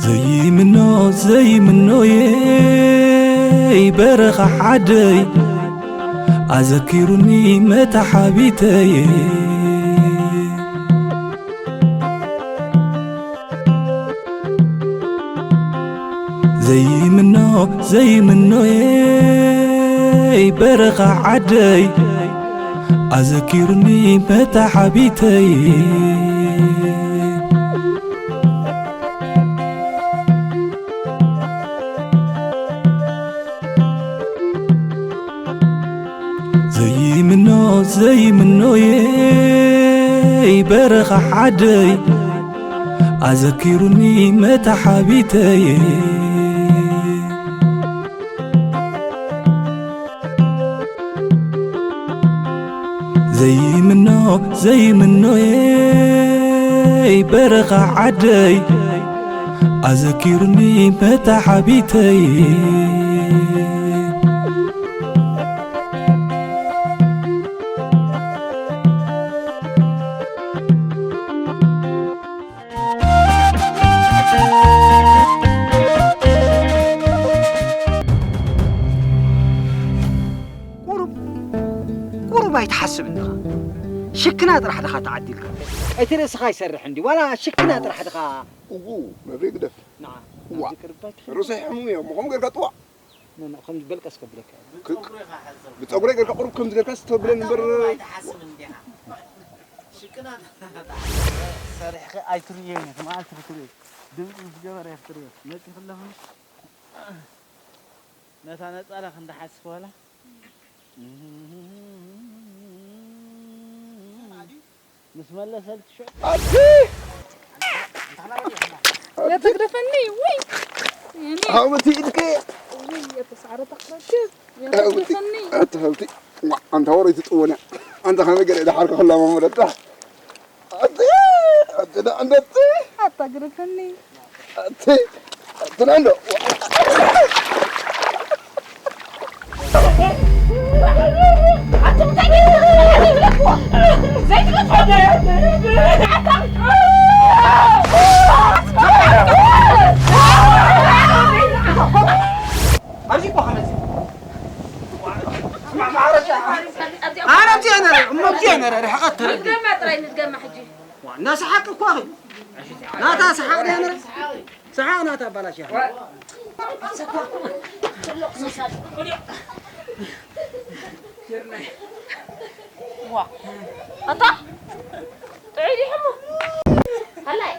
ዘይምኖ ዘይምኖየይ በረኻ ዓደይ ኣዘኪሩኒ መታሓቢተይ። ዘይምኖ ዘይምኖየይ በረኻ ዓደይ ኣዘኪሩኒ መታሓቢተይ። ዘይምኖ ዘይምኖየይ በረኻ ዓደይ ኣዘኪሩኒ መታሓቢተይ። ዘይምኖ ዘይምኖየይ በረኻ ዓደይ ኣዘኪሩኒ መታሓቢተይ። ቁሩብ ቁሩብ ኣይትሓስብ እንዲኻ። ሽክና ጥራሕ ድኻ ተዓዲልካ። እቲ ርእስኻ ይሰርሕ እንዲ ዋላ ሽክና ጥራሕ ድኻ። እዉ መብሬ ግደፍ። ንዓ ዋ። ኣብዚ ቅርብ ኣይትኸይድ። ርእሰይ ሕሙም እዮም። ከምኡ ጌርካ ጥዋዕ። ኖ፣ ኖ፣ ከምዚ በልቀስ ከብለካ። ክ-፣ ብጸጉረይ ጌርካ ቁሩብ ከምዚ ጌርካ ስተብለኒ እምበር። ኣይትሓስብ እንዲኻ። ሽክና ሰሪሕኺ ኣይትርእዮን ኢኺ፣ መዓልቲ ክትርእዮ። ድምፂ ምስ ገበረ ኢኺ ትርእዮ። መፂኺ ኣለኹ። ነታ ነፃላ ክንዲ ሓስብ ዋላ። ምስ መለሰልኪ ሽዑ። ኣቲ! የተግደፈኒ፣ ውይ! የኔ፣ ሃውቲ ኢድኪ! ውይ፣ የተሳዕረ ተኽረክብ! ሃውቲ! የተግደፈኒ! ኣቲ ሃውቲ! ዋ፣ ኣንታ ወረይቲ ጥወነ! ኣንታ ከመይ ገለ ደሓር ከኸላ መመለጣ! ኣቲ! ኣቲ ደኣ እንደቲ! ኣታ ግደፈኒ! ኣቲ! ኣቲ ደኣ እንዶ! ኣብዚ እኮ ከመዚ። ስማዕ፣ ማዕረሻ። ኣረ፣ ኣብዚኣ ነረ፣ እሞ ኣብዚኣ ነረ፣ ርሕቐት ተረዲ። ንድገማ ጥራይ፣ ንድገማ ሕጂ። ዋ፣ እናሰሓቅ እኮ ኣኺ። ናታ ሰሓቅ ድያ ነረ? ሰሓቅ ናታ ኣባላሽ እያ። ዋ፣ ኣታ ጥዑይ ዲሕሞ? ሃላይ።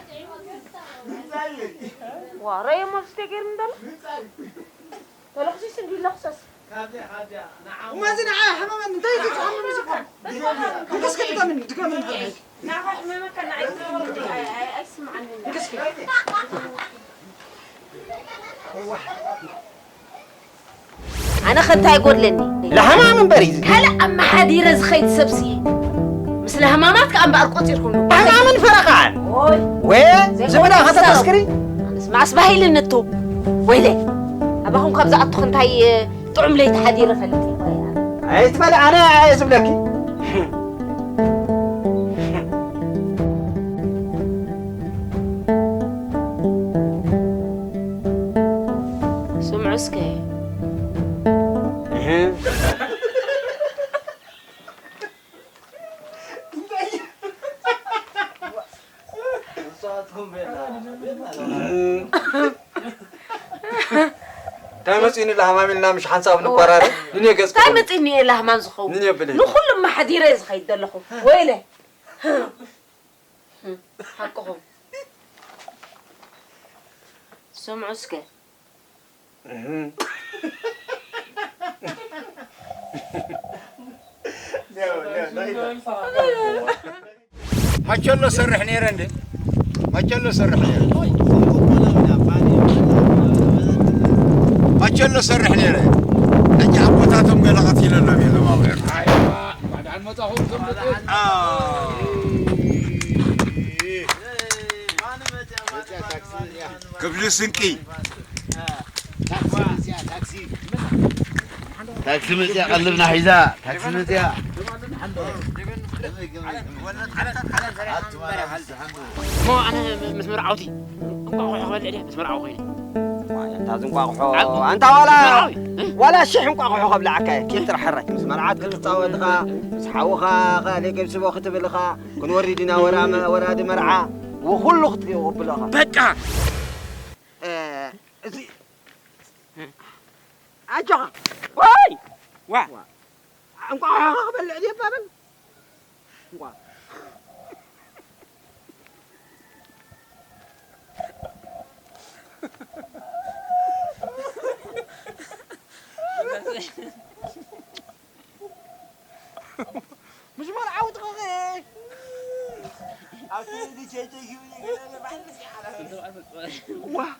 ዋ፣ ረእየሞ፣ ብስተ ገይሩ እንዳሎ። ተለኽሲስ እንዲ ለኽሰስ። እሞ እዚ ንዓ ሕመመኒ፣ እንታይ እዩ ዝሓመም እዚ እኮ? እንተስከ ድገምኒ፣ ድገምኒ። ንዓኻ ሕመመካ ንዓይ ዝገበርኩ ኣይ-፣ ኣይ-፣ ኣይስምዓንን። እንተስከ። ኣነ ከ እንታይ ይጎድለኒ? ለሕማም እምበር እዩ። ካልእ ኣመሓዲረ ዝኸይድ ሰብሲ። ምስ ለሕማማት ከኣ እምበኣር ቆጺርኩም። ለሕማምን ፈረቓን። ኦይ። ወ-፣ ዘይኮነ ዝብላ ምሳው። ከተተስክሪ? ኣነስ መዓስ ባህ ኢልኒ እቱ። ወይለ፣ ኣባኹም ካብ ዝኣቱኽ እንታይ ጥዑም ለይቲ ሓዲረ እፈልጥ እየ። ኣይትበል፣ ኣነ እየ ዝብለኪ። ስምዑ እስከ። እህ። ንስኻትኩም ቤላ፣ ቤላ ኣለዋ። እንታይ መፂኡኒ ላህማም ኢልና ምሽ ሓንሳብ ንቆራረብ? ንኔ ገጽ እንታይ ክኹን። መፂኡኒ እየ ላህማም ዝኸውን? ንኔ ብለይ። ንኹሉ መሓዲረ እየ ዝኸይድ ዘለኹ። ወይለ። ሓቅኹም። ስምዑ እስከ። እህ። ማቸሎ ሰርሕ ነይረ እንዴ? ማቸሎ ሰርሕ ነይረ። ማቸሎ ሰርሕ ነይረ። ሕጂ ኣቦታቶም ገለ ቀቲለሎም እዮም፣ ዞም ኣውዕር። ኣይዋ፣ ባዕዳን መጻኹም ትምልጡ። ኣዎ። ክፍሊ ስንቂ። ታክሲ መፅያ፣ ቀልብና ሒዛ። ታክሲ መፅያ። እሞ ኣነ ምስ መርዓውቲ እንቋቑሖ ክበልዕ ድየ? ምስ መርዓዊ ኮይነ። ኣንታ ዝንቋቑሖ፣ ኣንታ ዋላ፣ ዋላ ሽሕ እንቋቑሖ ከብልዓካ እየ። ኪድ ጥራሕ ሕራይ። ምስ መርዓት ክትፃወት ኢኻ፣ ምስ ሓውኻ ካልእ ገብስቦ ክትብል ኢኻ። ክንወርድ ኢና ወራ-፣ ወራዲ መርዓ። ወኩሉ ክትቅብሎ ኢኻ። በቃ። እ፣ እዚ ኣጆኻ። ዋይ! ዋ! እንቋቑሖ ክበልዕ ድየ ባበል? እንቋ- مش مرة عاود غير. عاود تجي، تجي، تجي، تجي، واه.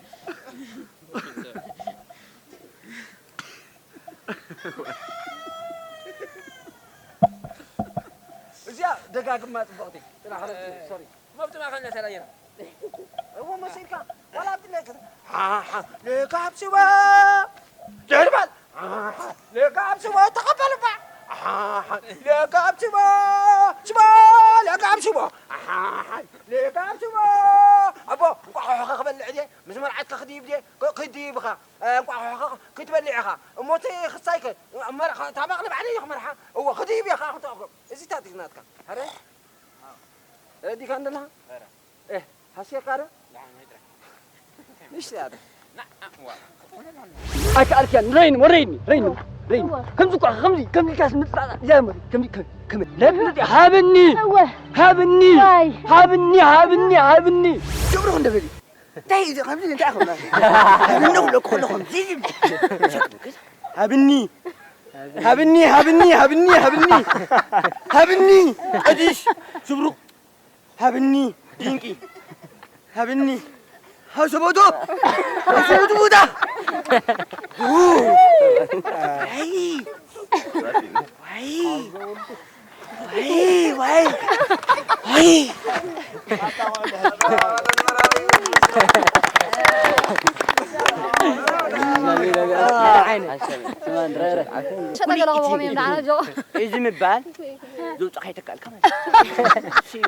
እዚኣ ደጋግማ ጽብቕቲ። ጥራሕ ረድቲ፣ ሶሪ። መብት ማእኸል ነሰላየና። እዎ መሲልካ፣ ዋላ ኣብቲ ናይ ከተ-፣ ሓሓ፣ ለካብ ሽቦ። ድሕሪ በል። ሓሓ፣ ለካብ ሽቦ፣ ተቐበል እባ። ሓሓ፣ ለካብ ሽቦ፣ ሽቦ፣ ለካብ ሽቦ። ሓሓ፣ ለካብ ሽቦ። ኣቦ፣ እንቋቑሖ ክበልዕ ድየ? ምስ መርዓትካ ክድይብ ድየ? ክ-፣ ክድይብኻ። እ፣ እንቋቑሖ ኸ ክትበልዕ ኢኻ። እሞ እቲ ክሳይከ፣ መር-፣ እታ መቕሊ ባዕለይ እየ ክመርሓ። እዎ፣ ክድይብ እየ ኸዓ ክተእኽሎ። እዚ እንታይ እዩ ናትካ? ኣረ? ረዲካ እንደለኻ? ኣረ። ኤህ፣ ሃስየካ ዶ? ንእሽተይ ኣደ። ኣይከኣልክያን። ረይኒ፣ ወረይኒ፣ ረይኒ፣ ረይኒ። እወ። ከምዚ እኮ፣ ከምዚ፣ ከምዚ ኢልካስ ምጥራጣ፣ እዚኣ እሞ፣ ከምዚ፣ ከም-፣ ከም-፣ ለምጥ፣ ሃብኒ፣ እወ። ሃብኒ፣ ዋይ። ሃብኒ፣ ሃብኒ፣ ሃብኒ። ገብሩ ክንደ በሊ። እንታይ እዩ፣ ከምዚ እንታይ ክብሎ? ሃብኒ ክብለኩ ከሎ ከምዚ ይብል። ሃብኒ፣ ሃብኒ፣ ሃብኒ፣ ሃብኒ፣ ሃብኒ፣ ሃብኒ፣ ቀዲሽ፣ ስብሩቕ። ሃብኒ ድንቂ፣ ሃብኒ ሃሰቦቶ፣ ሃሰቦቶ ቦታ። ው! ዋይ! ዋይ! ዋይ! ዋይ! ዋይ! ሸጠ ገለ ክቦም እዮም ደሓን ኣጆ። እዚ ምባል ዘውፅእ ከይተካእልካ ማለት እዩ።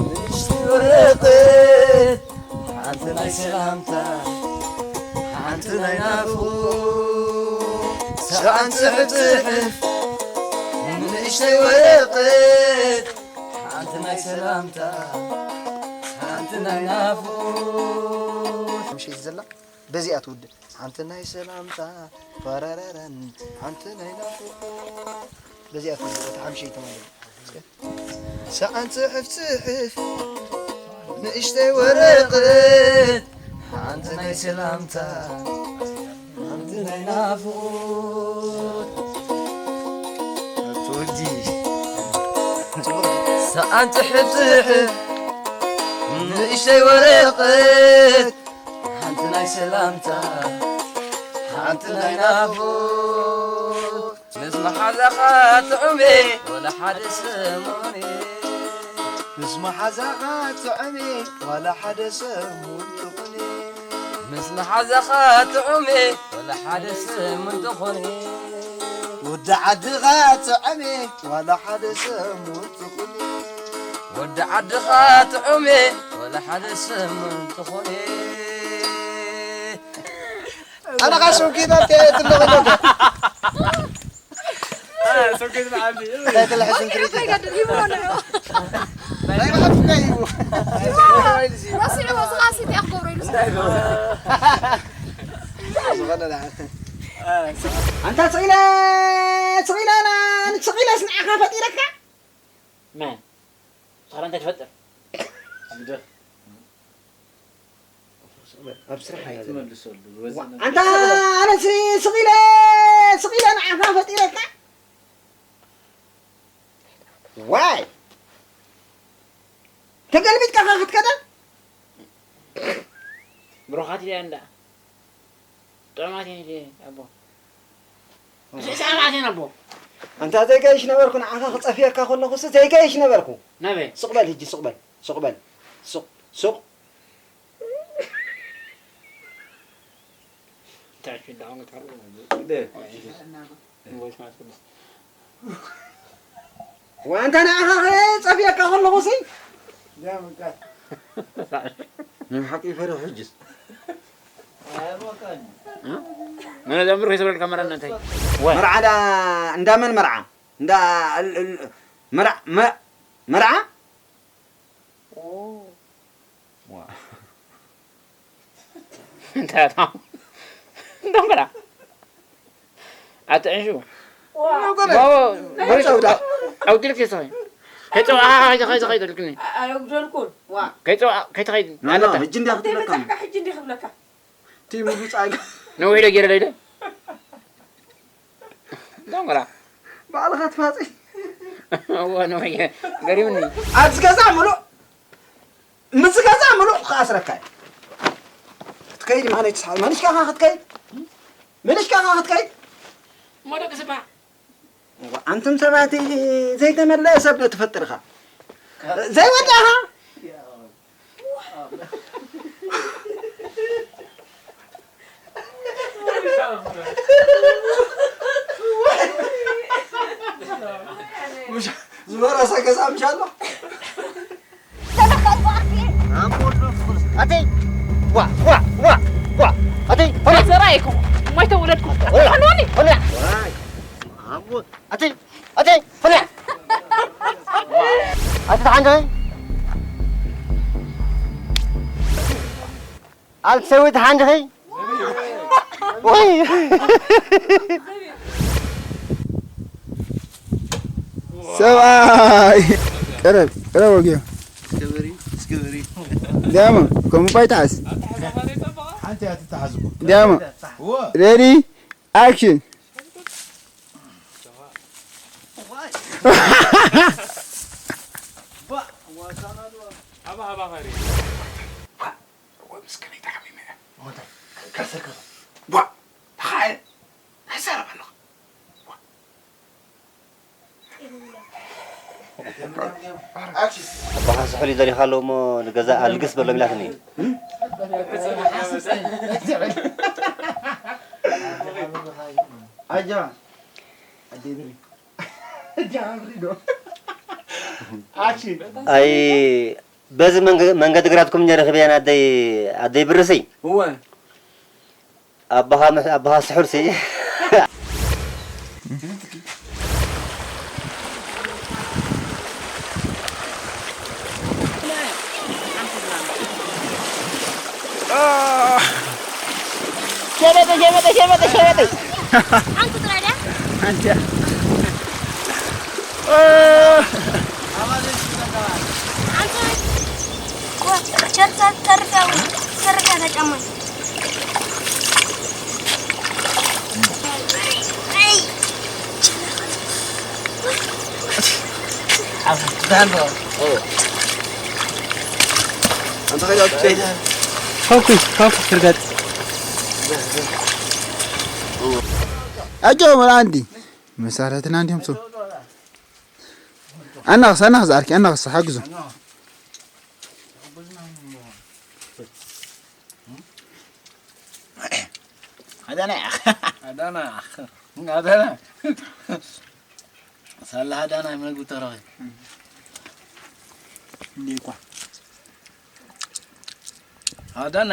ንእሽተይ ወረቐት፣ ሓንቲ ናይ ሰላምታ፣ ሓንቲ ናይ ናፍቖት፣ ሰኣን ጽሕፍ ጽሕፍ፣ ንእሽተይ ወረቐት፣ ሓንቲ ናይ ሰላምታ፣ ሓንቲ ናይ ናፍቖት። ምሸት ዘላ በዚኣ ትውድእ። ሓንቲ ናይ ሰላምታ፣ ፓራራራን፣ ሓንቲ ናይ ናፍቖት። በዚኣ ትውድእ፣ እታ ሓምሸይቲ ማለት እዩ። ሰኣን ጽሕፍ ጽሕፍ፣ ንእሽተይ ወረቐት፣ ሓንቲ ናይ ሰላምታ፣ ሓንቲ ናይ ናፍቖት። ትውዲ። ሰኣን ጽሕፍ ጽሕፍ፣ ንእሽተይ ወረቐት፣ ሓንቲ ናይ ሰላምታ፣ ሓንቲ ናይ ናፍቖት። ምስ መሓዛኻ ጥዑም እየ፣ ወላ ሓደ ሰሙን እየ። ምስ መሓዛኻ ጥዑም እየ፣ ዋላ ሓደ ሰሙን ትኹን እየ። ምስ መሓዛኻ ጥዑም እየ፣ ወላ ሓደ ሰሙን ትኹን እየ። ወዲ ዓድኻ ጥዑም እየ፣ ዋላ ሓደ ሰሙን ትኹን እየ። ወዲ ዓድኻ ጥዑም እየ፣ ወላ ሓደ ሰሙን ትኹን እየ። ኣነ ኸዓ ሰንኪት ኣትየ ትለቕ ኣለኹ። አ፣ ሰንኪት ንዓዲ። እንታይ ትልሕስ እንታይ እንትሪት እንታይ ኢኻ? ገድል ሂብዎ ንዑ። ናይ መሓፍካ እዩ። ረሲዕዎ፣ እዚ ኸዓ ሲቲ ኣኽገብሮ ኢሉ። ዝኾነ ደኣ። ኣንታ ስቕ ኢለ፣ ስቕ ኢለ፣ ና-፣ ስቕ ኢለስ ንዓኻ ፈጢረካ? መን? ንስኻ እንታይ ትፈጥር? ኣብ ስራሕ ኣይትመልሰሉ። ዋ፣ ኣንታ ኣነ ሲ-፣ ስቕ ኢለ፣ ስቕ ኢለ ንዓኻ ፈጢረካ? ዋይ! ተገልቢጥካ ኸ ክትከደ? ብሩኻት ኢለ እንዳ ጥዑማት እየን ኢለ ኣቦ። ስዕስዕ ማለት እየን ኣቦ። ኣንታ ዘይገይሽ ነበርኩ፣ ንዓኻ ክጸፍየካ ከለኹ ሲ ዘይገይሽ ነበርኩ። ናበይ? ስቕ በል ሕጂ፣ ስቕ በል፣ ስቕ በል። ስቕ ስቕ እንታይ ሽዳውን ታሩ እንደ ንወይስ ማስኩልስ ዋንታ ንዓኻ ጸፍየካ ከለኹ ሲ ናይ ሓቂ ይፈርሕ ሕጅስ መነ ዘምር ከይሰብረልካ መራና እንታይ መርዓ ዳ እንዳመን መርዓ እንዳ እል- እል- መርዓ መ- መርዓ እንታይ ኣታ እንታይ በላ ኣትዕንሹ ጸውዳ ኣውዲልክ ይሰኸ ከይጸው ከይተኸይድ ልክኒ ኣይጉደልኩን ዋ ከይጸው ከይተኸይድ ኖ ኖ ሕጂ እንዲያ ክትብለካ ዘይመጻካ ሕጂ እንዲህ ክብለካ እቲ ምብጻእ ነዊሕ ኢለ ገይረ ለይደ ዶንግራ ባዕልኻ ትፋጺ እዋ ነዊሕ ገሪምኒ ኣብዚ ገዛ ምሉእ ምስዚ ገዛ ምሉእ ክኣስረካ እዩ ክትከይድ ማነች ሰሓል ማንሽካኻ ክትከይድ ምንሽካኻ ክትከይድ እሞ ደቂ ስባ ኣንቱም ሰባት ዘይተመለአ ሰብ ትፈጥርኻ ዘይወዳኻ ዝበረሰ ገዛ ምሻ ኣሎ ኣተይ ዋ ዋ ዋ ዋ ኣተይ ዘራእይኩም እሞ ኣይተወለድኩም ወላ ሓንወኒ ወላ ኣተይ ኣተይ ፍለ ኣቲ ተሓንደኸይ ኣቲ ሰዊት ተሓንደኸይ ወይ ሰብኣይ ቀረብ ቀረብ ወጊዮ ዲያሞ ከምኡ ባይትሓዝ ዲያሞ ሬዲ ኣክሽን እወ ምስ ከመይ ተሓሚመ እየ ከሰከሰ ቧ ተኻየ ኣይዛረብ ኣለኹ ኣባኻ ስሑል እዩ ደሊኻ ኣለዎ እሞ ንገዛ ኣልግስ በሎም ኢላትኒ ኣጃ ኣዴ ብሪ ኣጃ ብሪ ዶ ኣክሽን ኣይ በዚ መንገ- መንገዲ ግራትኩም እንጀ ረኺበያን ኣደይ ኣደይ ብርሲ እወ ኣባኻ ምሕ- ኣባኻ ስሑል ሲ ሸበጠ ሸበጠ ሸበጠ ሸበጠ ሓንቲ ጥራይ ድያ? ኣንቲያ ሓንቲ ቸርቻ ተርፍ ያው ተርፍ ያታ ጫማይ ኮኩ ኮኩ ክርገጥ ኣጆ መላ ኣንዲ መሳርሕትና እንዲዮም ሶ ኣናቕስ ኣናቕስ ዓርኪ ኣናቕስ ሓግዞ ኣዳና ኣዳና ኣዳና ሳላ ኣዳና መግቢ ተረኺ እንዴኳ ኣዳና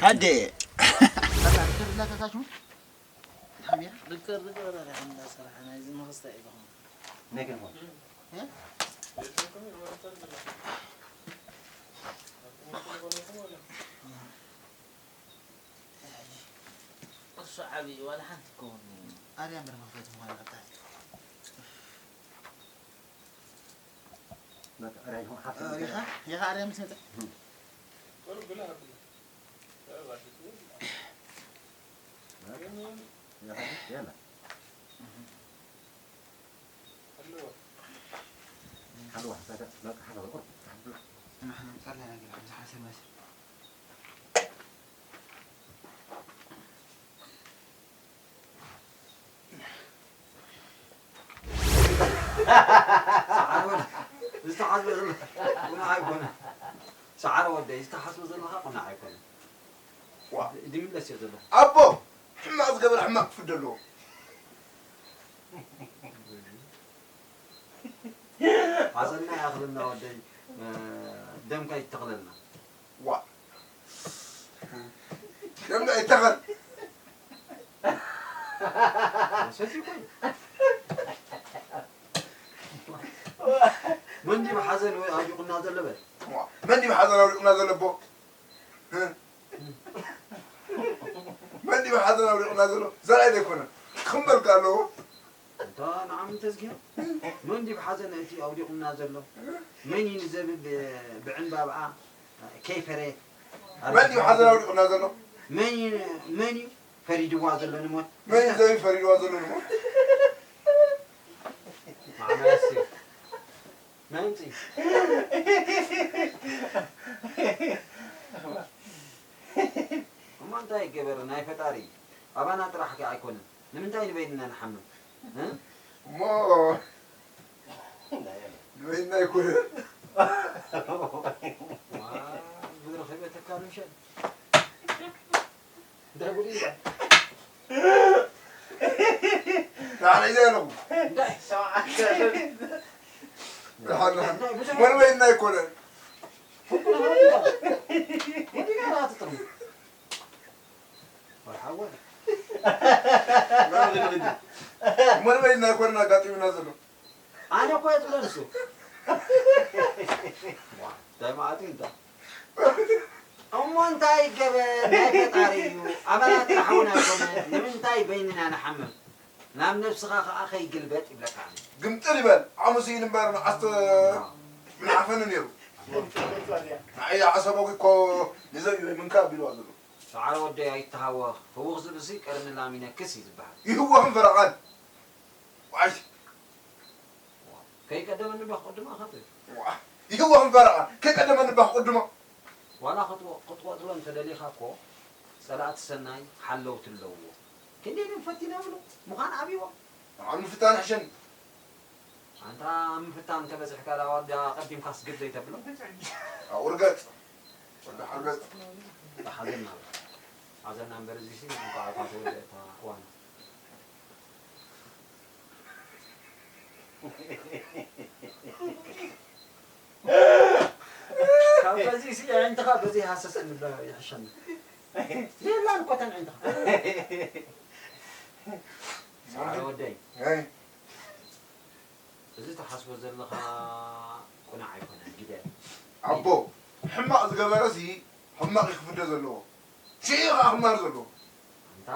ሃደ ቅርሺ ዓብዪ ዋላ ሓንቲ ከውን ኣርያ ምርምር ቤት ምዃኑ ኣብ ታሕቲ በቃ፣ ራይ ሆን ሓፍ ሪኻ ሪኻ ኣርያ ምስ መጸ ሓልዋ ሓሳዳ በቃ ሓሳዳ ቁርብ ንሕና ምጻልና ነገር ኣብዚ ሓሰብ መሰል መለስ እየ ዘለኹ። ኣቦ ሕማቕ ዝገበረ ሕማቕ ክፍደ ኣለዎ። ሓዘንና ይኣኽለና ወደይ፣ ደምካ ይተኽለልና። ዋ ደምና ይተኸል። ሰቲ ኮይ መንዲ ብሓዘን ወይ ኣውዲቑና ዘለበ ዋ፣ መን ድዩ ሓዘን ኣውዲቑና ዘሎ ኣቦ? መን ድዩ ሓዘን ኣውዲቑና ዘሎ? ዘርኣይ ዘይኮነ ክኽምበልካ ኣለዎ። እንታ ንዓም ተዝጊያ መንዲ ብሓዘን እቲ ኣውዲቑና ዘሎ መን እዩ ንዘብል ብዕምባብኣ ከይፈረየ መን ድዩ ሓዘን ኣውዲቑና ዘሎ? መን እዩ መን እዩ ፈሪድዋ ዘሎ ንሞት መን እዩ ዘብል ፈሪድዋ ዘሎ ንሞት? ማዕናስ እዩ ናይ ምጽኢ እሞ እንታይ ይገበር ናይ ፈጣሪ ኣባና ጥራሕ ከ ኣይኮነን ንምንታይ ንበይንና ንሓምም እ? እሞ ንበይንና ኣይኮነን ዋ፣ ብድሪ ከይበተካ ንምሸት እንታይ ጉድ እዩ ንዓና ኢለ ኣለኹ እንታይ ድሓን ድሓን እሞ ንበይንና ኣይኮነን ወዲና ራትጥሩ ወሓወ እሞ ንበይንና ኣይኮነን ኣጋጢሙና ዘሎ ኣነ እኮ እየ ዝብሎ ንሱ እንታይ መዓት እዩ እንታይ እሞ እንታይ ይገበር ናይ ፈጣሪ እዩ ኣባና ጥራሕ እውን ኣይኮነ ንምንታይ በይንና ንሓምም ናብ ነብስኻ ከዓ ከይግልበጥ ይብለካ ኣነ ግምጥል ይበል ዓሙስ እዩ እምበር ንዓስተ ምንዓፈኒ ነይሩ ንዓይ ዓሰቦ እኮ ንዘብዩ ምንካ ኣቢልዋ ዘሎ ሰዓረ ወደይ ኣይተሃወኽ ህውኽ ዝብልሲ ቀርኒ ላም ይነክስ እዩ ዝበሃል ይህወኽን ፈረቓን ዋይ ከይቀደመኒ ዶ ክቕድማ ከብል ይህወኽን ፈረቓን ከይቀደመኒ ዶ ክቕድሞ ዋላ ክትወ- ክትቆጥሮ እንተደሊኻ እኮ ጸላእቲ ሰናይ ሓለውቲ ኣለውዎ ክንደይ ድም ፈቲና ብሎ ምዃን ኣብይዎ ንዓብ ምፍታን ሕሸኒ ኣንታ ኣብ ምፍታን እንተበዚሕካ ዳ ወዲ ኣቐዲምካስ ግብ ዘይተብሎ ኣውርገጽ ወዲ ሓርገጽ ብሓዘና ሓዘና እምበር እዚሲ እንኳዕ እኳ ተወደ እታ ዋና ካብ በዚሲ ኣዒንትኻ በዚ ሃሰስ እንብሎ ይሕሸና የላን እኮ ተን ኣዒንትኻ ሰዓረ ወደይ ኣይ እዚ ትሓስቦ ዘለኻ ቁናዕ ኣይኮነን ግደል ኣቦ ሕማቕ ዝገበረሲ ሕማቕ እዩ ክፍደ ዘለዎ ሽዑ ከዓ ክመሃር ዘለዎ ኣንታ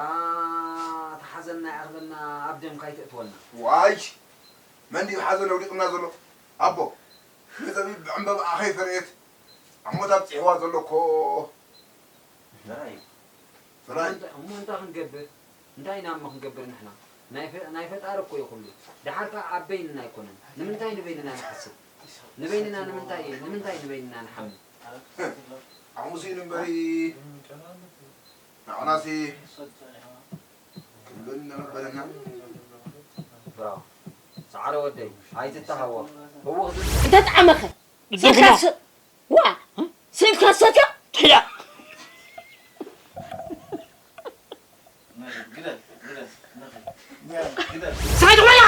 ተሓዘና ይኣኽለና ኣብ ደምካ ኣይተእትወና ዋይ መን ድዩ ሓዘን ኣውዲቕና ዘሎ ኣቦ ነዘቢ ብዕምበብኣ ከይፈረየት ኣሞት ኣብፂሕዋ ዘሎ እኮ ዘራይ ዘራይ እሞ እንታይ ክንገብር እንታይ ኢና እሞ ክንገብር ንሕና ናይ ፈ- ናይ ፈጣሪ እኮ እዩ ኩሉ ደሓር ከዓ ኣብ በይንና ኣይኮነን ንምንታይ ንበይንና ንሓስብ ንበይንና ንምንታይ ንምንታይ ንበይንና ንሓምም ሓሙስ እዩ ንበሪ ንዓናሲ ክብለኒ ነበረና ብራው ሰዓረ ወደይ ኣይትተሃወ ህውኽ ዝብል እንተጠዓመኸ ስኢልካ ስ- ዋ ስኢልካ ሰትያ ትሕያ ግደል ግደል ግደል ሳይ ትኾና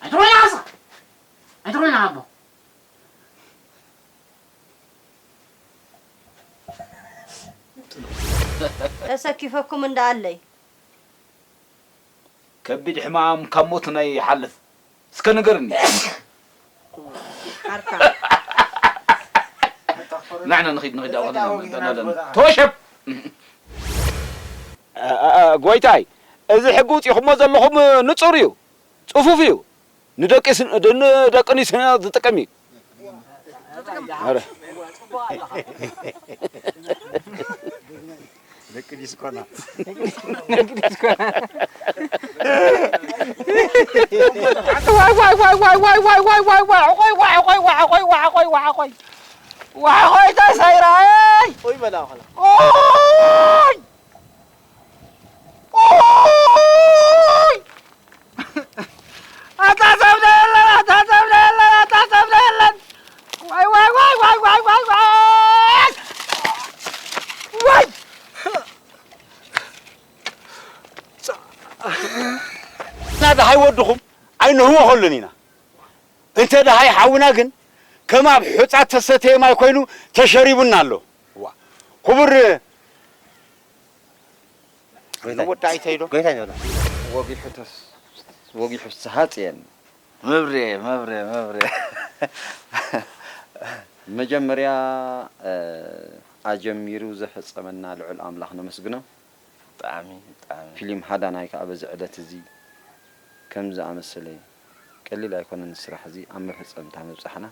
ኣይትኾና ሳ ኣይትኾና ኣቦ ተሰኪፈኩም እንዳ ኣለይ ከቢድ ሕማም ካብ ሞት ናይ ይሓልፍ እስከ ንገርኒ ዓርካ ንሕና ንኺድ ንኺድ ኣዋልና ተወሸብ ጎይታይ እዚ ሕጊ ውፂኹሞ ዘለኹም ንፁር እዩ ፅፉፍ እዩ ንደቂ ኣንስትዮ ዝጥቀም እዩ ደቂ ዲስኮና ዋይ ተሳይራይ ወይ መላኸላ ኦይ ኦይ ኣታ ሰብ ዶ የለን ኣታ ሰብ ዶ የለን ኣታ ሰብ ዶ የለን ዋይ ዋይ ዋይ ዋይ ዋይ ዋይ ዋይ ዋይ ኣይወድኹም ኣይንህወኸሉን ኢና። እንተ ደሃይ ሓውና ግን ከም ኣብ ሑጻ ተሰተየ ማይ ኮይኑ ተሸሪቡና ኣሎ። ዋ፣ ክቡር ጎይታይ። ወዲ ኣይተይዶ? ጎይታይ ንብላ። ወጊሑ ተስ-፣ ወጊሑ ፍስሃ ጽየን። መብሬ፣ መብሬ፣ መብሬ። መጀመርያ፣ እ፣ ኣጀሚሩ ዘፈጸመና ልዑል ኣምላኽ ነመስግኖ። ብጣዕሚ፣ ብጣዕሚ። ፊልም ሃዳናይ ከኣ በዚ ዕለት እዚ ከም ዝኣመሰለ ቀሊል ኣይኮነን፣ ስራሕ እዚ ኣብ መፈጸምታ ምብጻሕና።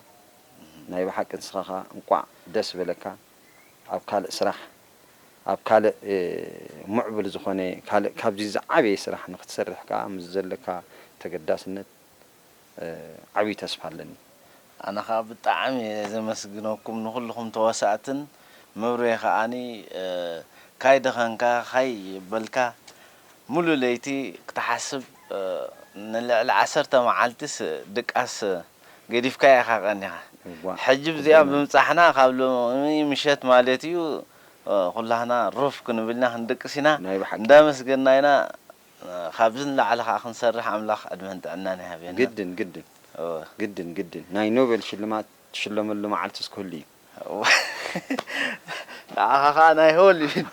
ናይ ብሓቂ ንስኻ ከኣ እንቋዕ ደስ በለካ። ኣብ ካልእ ስራሕ፣ ኣብ ካልእ፣ እ፣ ምዕቡል ዝኾነ ካልእ ካብዚ ዝዓበየ ስራሕ ንክትሰርሕ ከኣ ምስ ዘለካ ተገዳስነት፣ እ፣ ዓብዪ ተስፋ ኣለኒ። ኣነ ኸኣ ብጣዕሚ እየ ዘመስግነኩም ንኹልኹም ተዋሳእትን፣ መብሬ ኸኣኒ፣ እ፣ ካይ ደኸንካ፣ ካይ በልካ፣ ሙሉ ለይቲ ክትሓስብ፣ እ፣ ንልዕሊ ዓሰርተ መዓልትስ ድቃስ ገዲፍካያ ኢኻ ቀኒኻ። እዋ፣ ሕጂ እዚኣ ጽቡቕ ማለት። ብምብጻሕና ካብ ሎሚ ምሸት ማለት እዩ፣ እ፣ ኩላህና ሩፍ ክንብል ኢና፣ ክንድቅስ ኢና። ናይ ብሓቂ። እንዳመስገንና ኢና። እ፣ ካብዚ ንላዕሊ ኸኣ ክንሰርሕ ኣምላኽ ዕድመን ጥዕናን ይሃበና። ግድን፣ ግድን። እወ። ግድን፣ ግድን። ናይ ኖቤል ሽልማት ትሽለመሉ መዓልቲ እስክህሉ እዩ። እወ። ንዓኻ ኸኣ ናይ ሆሊውድ።